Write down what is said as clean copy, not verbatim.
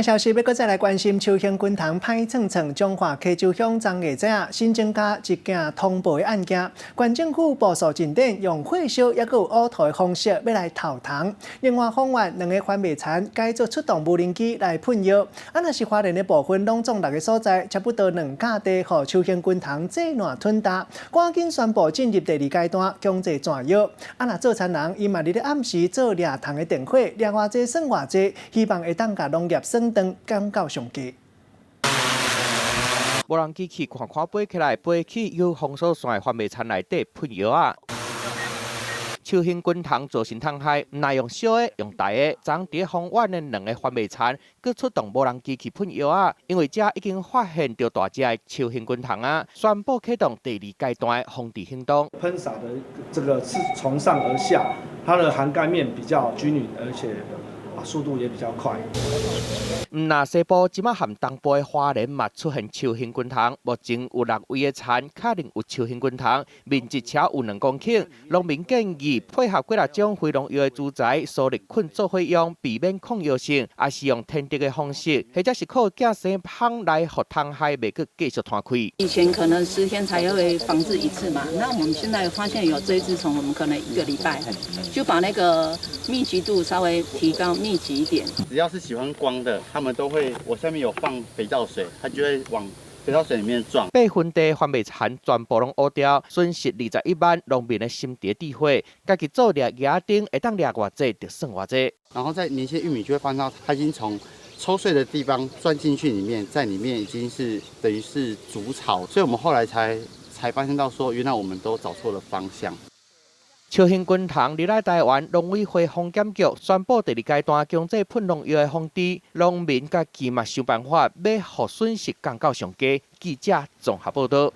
消息欲閣再來關心秋興滾蟲歹創創，彰化溪州鄉昨下早啊新增加一件通報的案件，縣政府部署進展，用火燒抑閣有烏塗的方式欲來頭蟲。另外，豐原兩个番麥田改做出動無人機來噴藥。啊，若是花蓮的部分攏總六个所在，差不多兩甲地予秋興滾蟲這爛吞焦，趕緊宣布進入第二階段強制轉藥。啊，若做田人伊嘛佇咧暗時做掠蟲的電火，掠偌濟算偌濟，希望會當共農業損斷減到上低。無人機器看看飛起來，飛去有封鎖線的番麥田內底噴藥仔。秋興滾蟲造成蟲害，毋但用小的，用大的。昨佇豐原的兩个番麥田，閣出動無人機去噴藥仔，因為遮已經發現著大隻的秋興滾蟲仔，宣布啟動第二階段的防治行動。噴灑的這個是從上而下，它的涵蓋面比較均勻，而且速度也比較快。毋但西部，這馬和東部的花蓮嘛出現秋興滾蟲，目前有六位的田確認有秋興滾蟲，面積超有2公頃。農民建議配合幾若種非農藥的資材，蘇力菌做伙用，避免抗藥性，抑是用天敵的方式，或者是靠寄生蜂來予蟲害袂閣繼續傳開。以前可能10天才會防治一次嘛，那我們現在發現有這隻蟲，我們可能一個禮拜就把那個密集度稍微提高密集一點。只要是喜歡光的，他們都會，我下面有放肥皂水，它就會往肥皂水裡面撞。八分地番麥田全部攏烏掉，損失21萬農民的心地智慧。家己做掠蜆仔燈，會當掠偌濟就算偌濟。然後在年輕玉米就會發現到，它已經從抽穗的地方鑽進去裡面，在裡面已經是等於是築巢，所以我們後來才發現到說，原來我們都找錯了方向。秋興滾蟲入來台灣，農委會防檢局宣布第二階段強制噴農藥的防治，農民家己嘛想辦法，欲予損失降到上低。記者綜合報導。